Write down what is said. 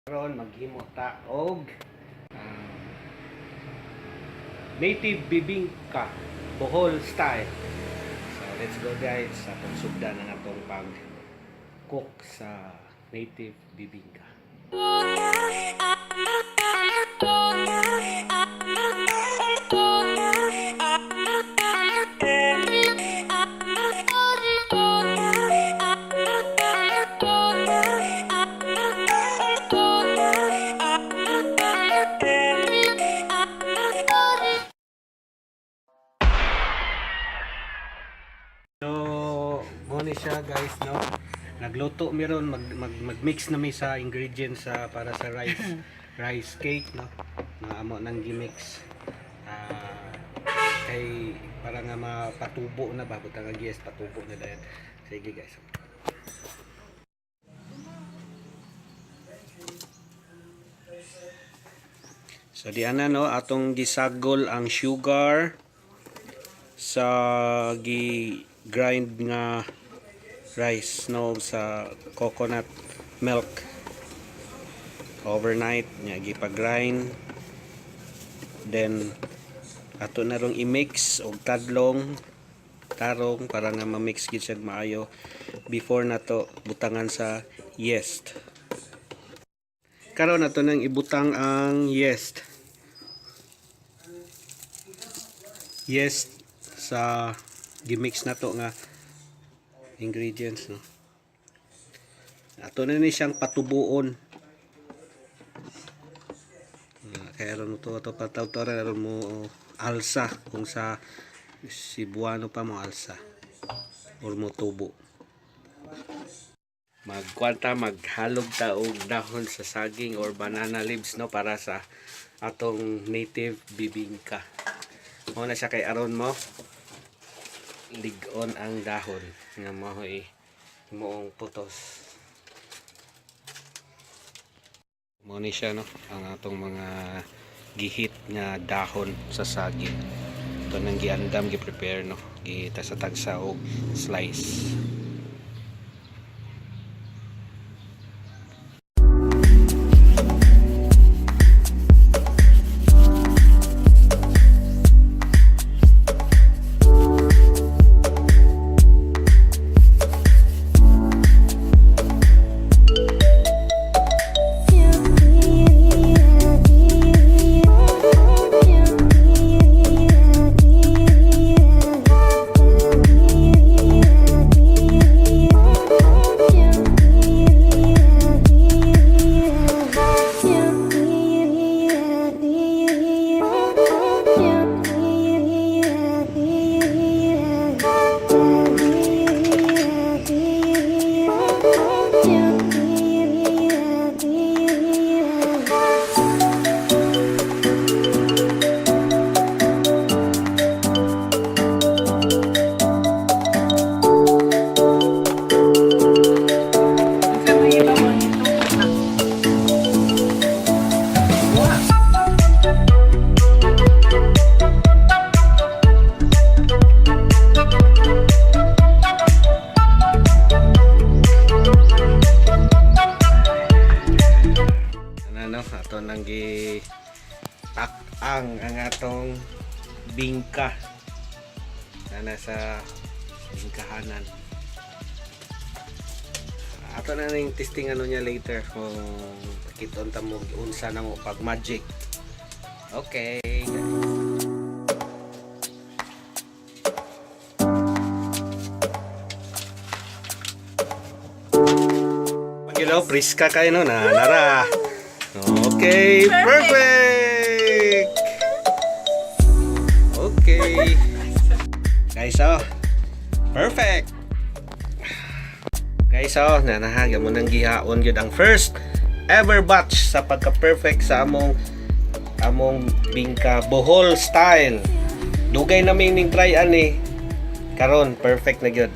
Karon maghimo ta og native bibingka Bohol style. So let's go, guys, sa atong sugdan ang atong pag cook sa native bibingka. So, mo ni siya, guys, no. Nagluto mi ron, mag, mag mag-mix na mi sa ingredients sa para sa rice rice cake, no. Nga amo nang gi-mix. Kay para nga mapatubo na ba, butang ang yes, patubo na dayon. Sige, guys. So di ana, no, atong gisagol ang sugar sa gi grind nga rice, no, sa coconut milk overnight nya gipa-grind, then ato na rong i-mix og tadlong tarong para nga ma-mix gid siya maayo before nato butangan sa yeast. Karon ato nang ibutang ang yeast yeast sa gimix na to nga ingredients, no. Ato na ni siyang patubuon. Kaya aron mo to ato patawtaran aron mo alsa, kung sa Cebuano pa, mo alsa or mo tubo. Magkwanta, maghalog ta og dahon sa saging or banana leaves, no, para sa atong native bibingka. Mo na siya kay aron mo lig-on ang dahon nga mao'y moong putos. Mo ni siya, no, ang atong mga gihit nga dahon sa saging. Ito nang giandam, gi-prepare, no, gitagsa-tagsa og slice. Unsa may iba mo nito? Ano, no, ato nang gi tak-ang ang atong bingka na nasa bingkahanan. Ato na ning testing ano niya later kung kiton ta mo unsa na mo pag magic. Okay. Pagilo, priska kayo, no, na nara. Okay, perfect. Okay. Guys, oh. Perfect. Guys, oh, nanahaga mo nang gihaon gyud ang first ever batch sa pagka-perfect sa among among bingka Bohol style. Dugay na ning try ani. Karon perfect na gyud.